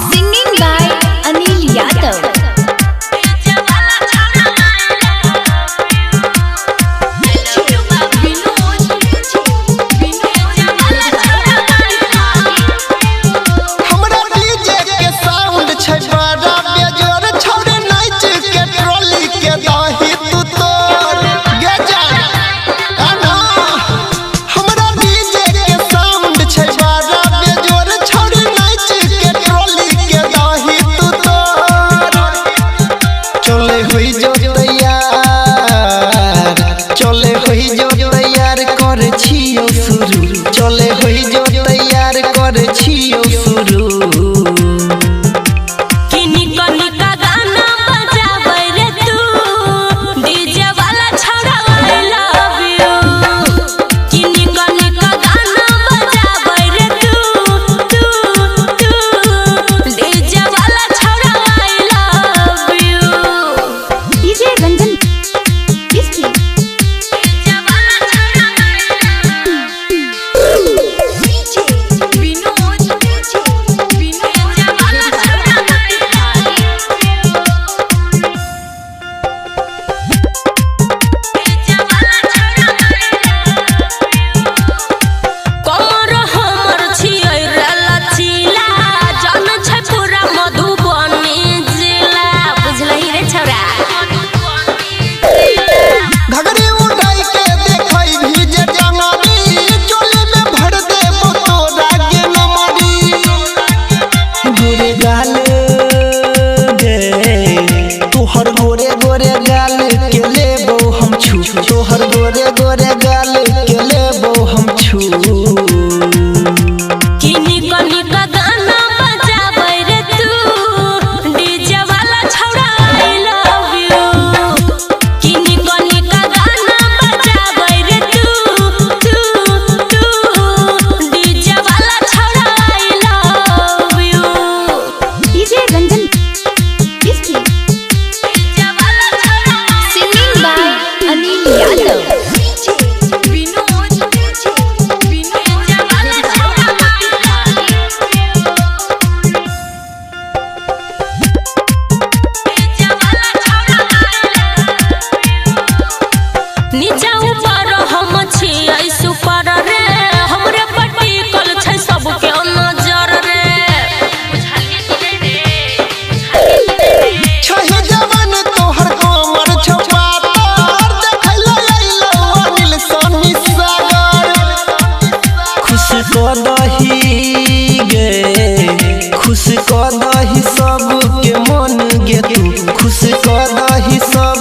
Singing by Anil Yadav. हमरा DJ के sound छै बड़ा बेजोर, छौरे नाच के ट्रॉली के दही तू तोर गे जा आना। हमरा डीजे के साउंड छै बड़ा बेजोर, छौरे नाच के ट्रॉली के दही तू तोर। चले होई जो तैयार, चले होई जो तैयार कर छियो शुरू, चले होई जो तैयार कर छियो शुरू। DJ Ranjan Biski. कमर हमर छियै रे लचीला, जन छै पूरा मधुबनी जिला। बुझलही रे छौरा। घघरी उठाई के देखई भी जे टंगरी, चोली में भर देबो तोरा के नमरी। गोरे गाल गे तोहर गोरे गोरे गाल के लेबो हम छू, तोहर गोरे गोरे गाल के लेबो हम छू। कि निक निक गाना बजाबै रे तू, डीजे वाला छौरा I love you. कि निक निक गाना बजाबै रे तू तू तू, डीजे वाला छौरा I love you. DJ Ranjan Biski. Singing by Anil Yadav. नीचा ऊपर हम छियै सुपर रे, हमरे पर टिकल छै सबके नजर रे। छही जवान तोहर कमर छौ पातर, देखै ला अइलौ अनिल सोनी सागर। खुश क दही गे, खुश क दही सबके मन गे तू, खुश क दही सब।